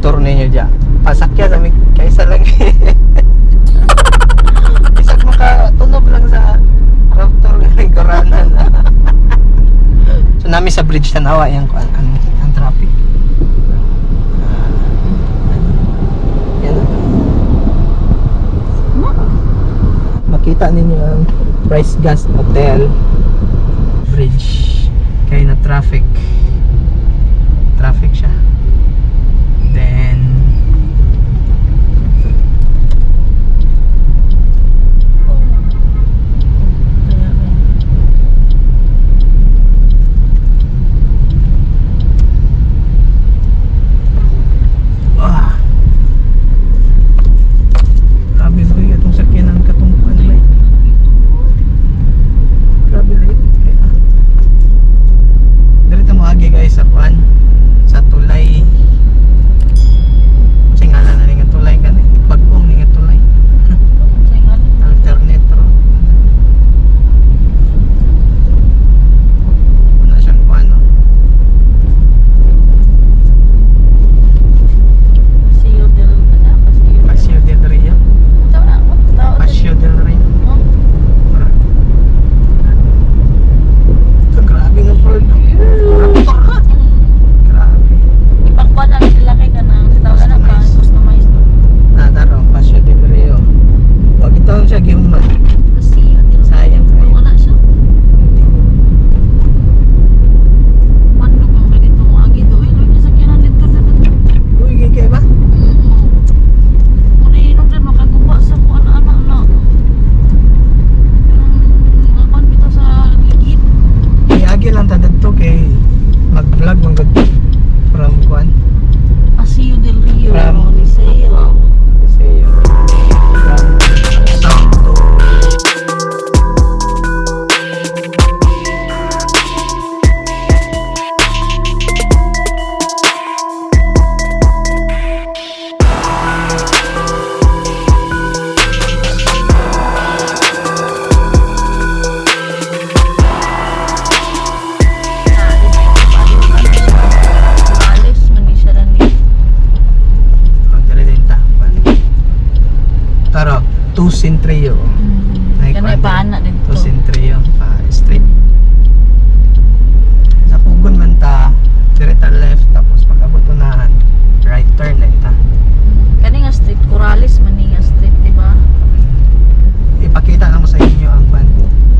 Raptor ninyo dyan. Pasakya sa mi kaysa lang. Isang makatunob lang sa Raptor ng Koranan. So nami sa bridge, tanawa yung ang traffic. Yan. Makita ninyo ang Price Gas Hotel bridge kay na traffic, traffic siya. Then Kaya, ah, grabe ba itong sakyan ang katungkuan ba eh. Grabe late kaya dirito mo agi guys sa kuan, sa tulay. Kasi nga na nga tulay kani, bag-ong ni nga tulay. Sa ingan. Alternate road. Wala siyang kuan, no? Paseo del ano? Paseo del. Paseo del Rio. Tama na. What tawag? Paseo del Rio. Oh. Mura. Ito, grabe nga Ford. Raptor ka. Grabe. Ipakwan lang sila kay kanang sa tawag na pa Customize. customize. Nataro, Paseo del Rio. Wag ito siya gihuman. Paseo del. Sayang kayo. Wala siya. Ano kung ganito mo agi do? Uy, luwi sa kinan dito dito. Uy, gigay ba? Muna inom din makaguba sa kung ano-ano ano. Ang bitaw sa ligid. Iagi lang ta dadto kay mag-vlog man gud from kuan. Paseo del Rio, Liceo. Kasi from south to Alis man ni siya rin. Oh, dire din ta. Kuan. Taro, Tucson Trio. Ay, Kanay kuan. pa ana dito. Tucson Trio pa straight. Sa Pugon man ta, dire ta left, tapos pag abot unahan, right turn na ta. Kani nga street Corales man ni nga street, di ba? Ipakita na mo sa inyo ang kuan.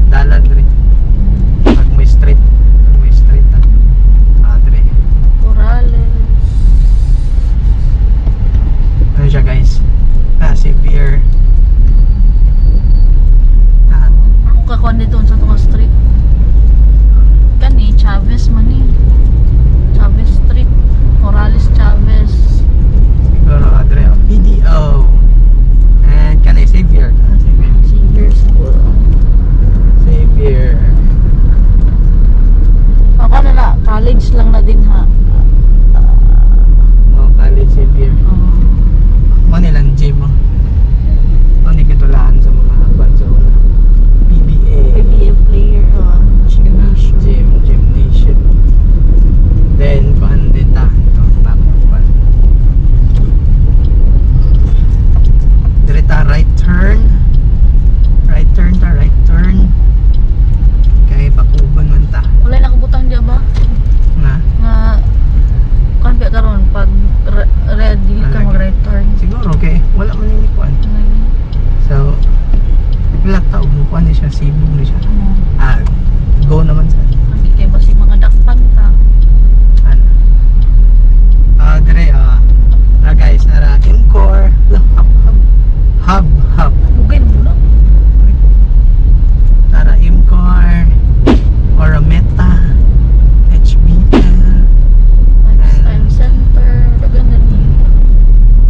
Dalan dire. Pag may street, pag may street ta. Ah, dire. Corales. Ano siya guys? Ah, severe. Ah, Ako kakuan dito sa tunga street. Kani Chavez man ni. Chavez Street. Corales Chavez. Siguro, ah, dire, oh, PDO. And kanay Xavier. Ah, Xavier. Xavier School. Xavier. Ako na na, college lang na din ha. Oh, college Xavier. Oh. Mo nilang gym mo. Mo ni katulaan sa mga kwan sa una. PBA. PBA player, gymnasium. Gym, gymnasium. Then, kuan din ta. Ito, back, kuan. Dire ta, right turn. Right turn ta, right turn. Kay Bakuban man ta. Wala na kabutang diya ba? Nga. Nga kuan ba karon pag red dili ka Alagi. mag right turn. Siguro kay wala man ni kuan. So, wala ta og kuan ni siya, Cebu ni siya. Ah, go naman sa Lagi kay basig mga dakpan ta. Ano. Ah, dire ah. Ah guys, nara Encore, hub hub hub hub. Bugay mo lang. Nara Imcor, Orameta, HBL, Lifestyle center, daghan na ni.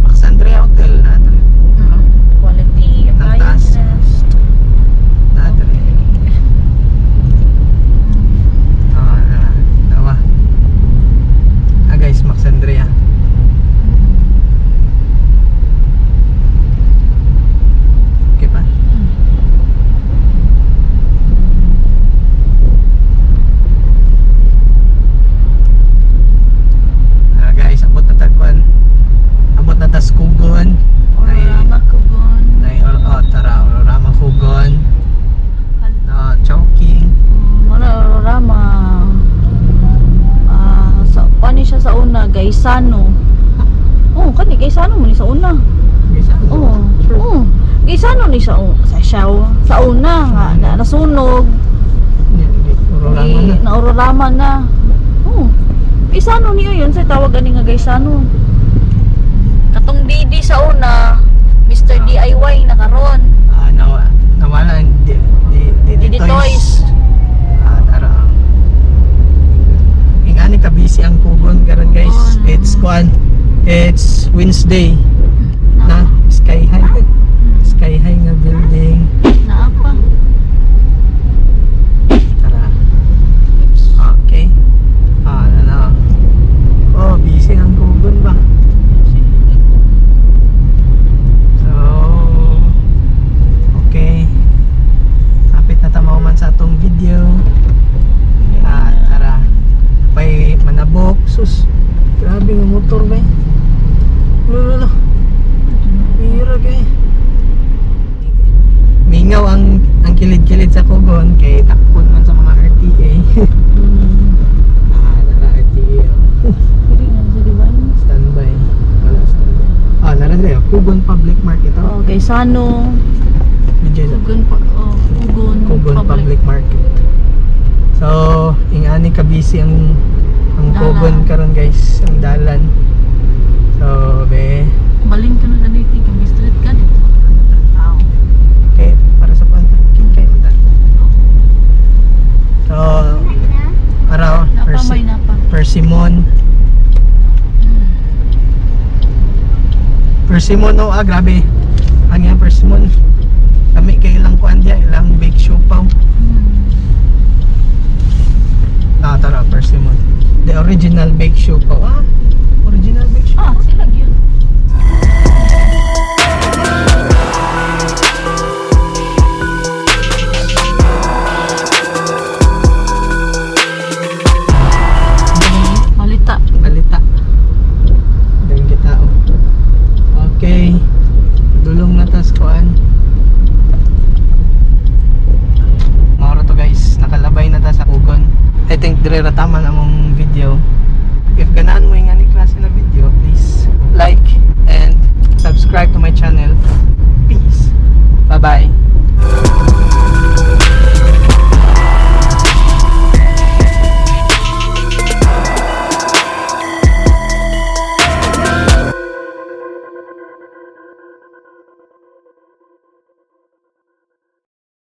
Max Andrea Hotel na dire. Quality, Ng taas. appliances. Na dire. Gaisano ni sa siya sa una nga na, nasunog. Urorama na. Naurorama na. Oh. Gaisano niyo yun sa tawag ani nga Gaisano. Katong DD sa una, Mr. DIY na karon. Ah, nawala di, DD Toys. Ah, tara. Ingani ka busy ang kugon karon, guys. Kugon. It's kwan. It's Wednesday na sky high. Sky high nga building. Naa pa. Tara. Okay. Ah, ano. Oh, busy ang kugon ba? So, okay. Kapit na ta mahuman sa atong video. Ah, tara. Pay manabok. Sus. Grabe nga motor ba? Lo, lo, lo. Bira kay. Mingaw ang kilid-kilid sa kugon kay takpon man sa mga RTA. Ah, tara, RTA. Oh. Pwede nga sa Divine. Standby. Wala standby. Ah, nara dire. Kugon Public Market. Oh, Oh, Gaisano. Medyo Kugon pa, oh, Kugon, Kugon Public Market. So, ingani ka busy ang Dalan. Kugon karon, guys, ang dalan. So, be, Balin ka na ganito, kami street ka dito. Tao. Okay, para sa panta, kay man. So, para oh, Napa may napa. Persimmon. Persimmon, oh, ah, grabe. Ang yan, persimmon. Kami kay ilang kuan diya, ilang bake siopaw. Ah, tara, persimmon. The original bake siopaw. Ah, original bake siopaw. Ah,